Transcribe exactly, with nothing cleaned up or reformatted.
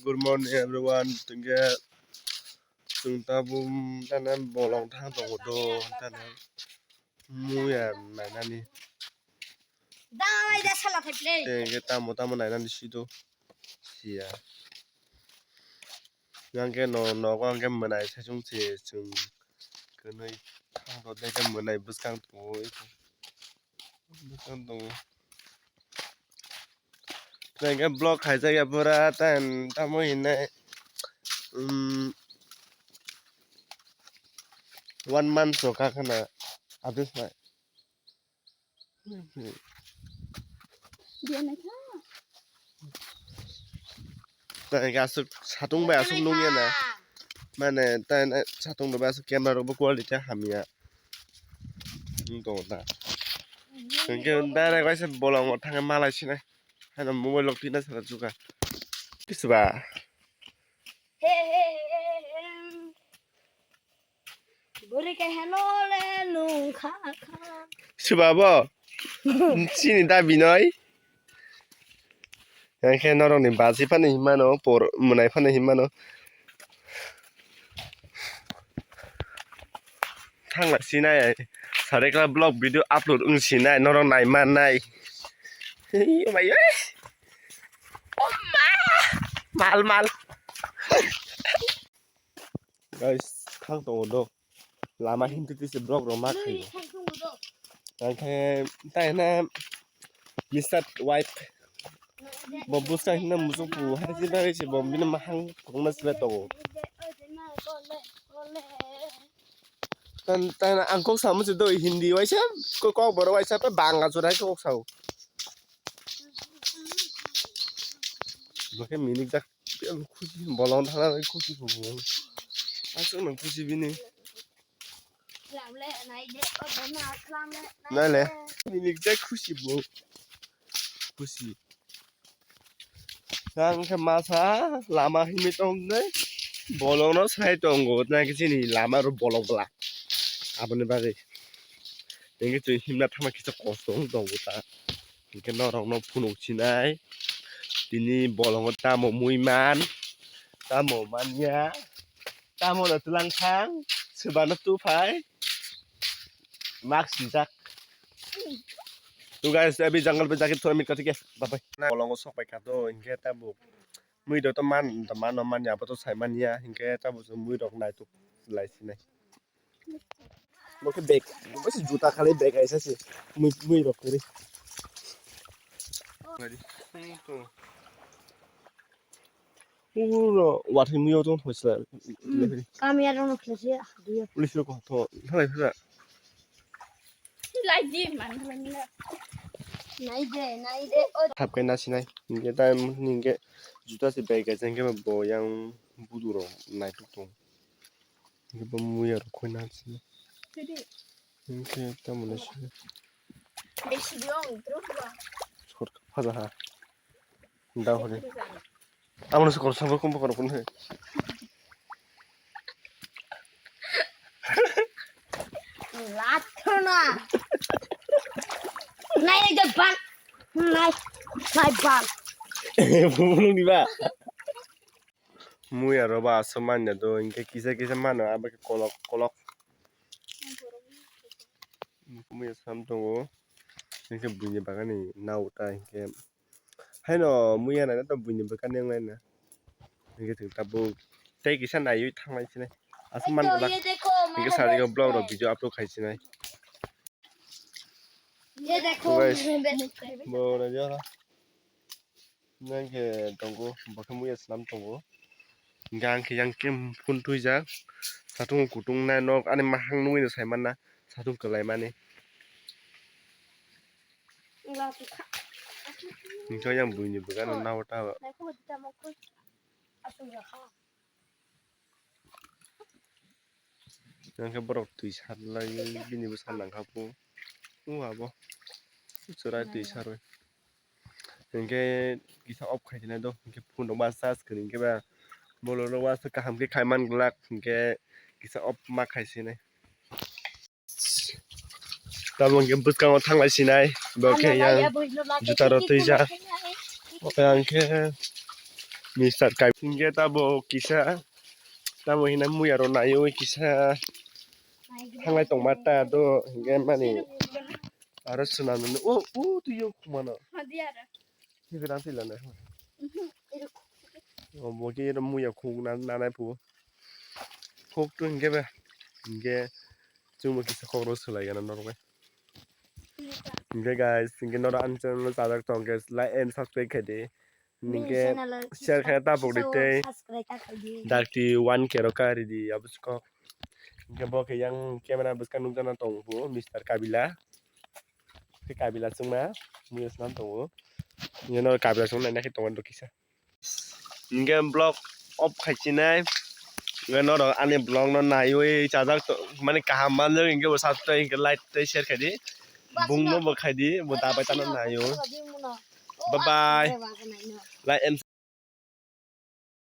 Good morning everyone. Tengke chwng tabuk tana bolong thang tongo do tana muya nainani. Dai da sala thai play. Tengke tamo tamo nainani sido siya. Yang ke no nogo ang ke mwnai saichung se chwng kwnwi thang rw de ke mwnai bwskang tongo. Bwskang tongo. Tengke block khaijak ya pura ten tamo hinai, um, one month so kakhana abis nai. Tengke aswk satung bai aswk nungya na. Mane tai satung rok bai aswk camera rok bo quality hamya. Wng tongo ta. Hwnkhe direct waisa bolongo thangwi malai sinai. Haino mobile rok tina sara chuka. Kisba. He, he, he, he. Bwrwi kaisa no le nung kha kha. Siba bo? Chini da binoi. Hwnkhe norokni baji phano hinmano, por mwnai phano hinmano. Thangla sinai, sarekla vlog video upload wng sinai, norok nai mannai. Hei, oh my, eh. Oh ma! Mal, mal. Guys, thang tongo do. Lama himtwi twi se vlog rok ma khaio. Hwnkhe tai na Mister Wife. Bo bwskang himna muchung pu hai se bagwi se bo bini mahang tongna se tongo. Tan, tan ang kok samo se do Hindi waisa, ko kok boro waisa pe banga chura kok sao. Bo khe minik jak, khusi bolong thana khusi bo. Aswk nang khusi bini. Nai le, minik jak khusi bo. Khusi. Ang khe masa lama himwi tongkhe bolongno sai tongo, nang khe chini lama rw bolok bwla. Aboni bagwi hinkhe chwng himna thangma kisa kosto wng tongo ta. Hinkhe norokno phunuk sinai tini bolongo tamo mui man, tamo manya, tamo no twlang thang, swbano tuphai. Mask sijak. To guys, abhi jungle pe jaake thoda minute kathike. Bye bye. Bolongo sok pai kha to, hinkhe tabuk mui rok to man, mano manya, abo to sai manya, hinkhe tabuk mui rok naituk lai sinai. Bo khe bag, bo se juta khalai bag aisa se mui, mui rok kwrwi. Uro wathai mui auto hoisla. Kamya rok no khlese diyo. Police rok to thalai phra. Lai di man khlai na. Nai de, nai de. Thap kai na sinai. Hinkhe tai hinkhe juta se bag kaisa hinkhe bo yang budu rok naituk tong. Hinkhe bo muya rok khoi na sinai. Hinkhe tamo le sinai. Sor kha phaja ha. Da hore. Amo se kor sabo kum kor kun he. Latrona. Nai de ban. Nai. Nai ban. Bumung di ba. Muya rok ba aswk manya do, hinkhe kisa kisa mano, abo khe kolok kolok. Muya sam tongo, hinkhe buini bagani nao ta hinkhe. Haino muya naina to buini bwkha neng laina. Hinkhe chwng tabuk tei kisa naiwi thanglai sinai. Aswk man glak. Hinkhe sari vlog rok video upload khai sinai. Ye dekho, guys. Bo na jara. Nang khe tongo, bo khe muya slam tongo. Gang khe yang kim phun tuijak. Satung kutung nai nok ani mahang nungwi no sai manna. Satung kwlai mani. Ningkho yang buini bwkha no nao ta. Yang khe borok twi sat lai bini bwsa nang kha bo. O abo. Chwrai twi sarwi. Hinkhe kisa off khai sinai do. Hinkhe phone rok ma charge kwrwi hinkhe ba bolong rok ma kaham khe khai man glak hinkhe kisa off ma khai sinai. Tamo hinkhe bwskango thanglai sinai. Bo khe yang juta rok twijak. Yang khe Mister Kai. Hingke tabo kisa, tabo hina muya ro nayo kisa. Hanglai tongma ta do, hingke mani. Aro suna nunu. O, o, tu yo kumano. Hadi ara. Hingke dan sila na. Mhm, ero. O, bo ke ero muya khuk na, na, na pu. Khuk tu hingke ba. Hingke chwngbo kisa khok ro swlai gana norok bai. Hingke guys, hingke norok ani channel o chajak tong khe like and subscribe khaidi. Hingke share khe ta pok di tei. Dakti one K ro kari di abo se kok. Hingke bo khe yang camera bwskang nukjana tong bo Mister Kabila. Khe Kabila chwngma muya swnam tongo. Hingke norok Kabila chwngma naina khe tongo kisa. Hingke vlog off khai chinai. Hingke norok ani vlog no naiwi chajak to-, mani kaham manjak hingke bo subscribe hingke like tei share khaidi. Bungno bo khaidi, bo dabai tano naio. Bye bye. Like and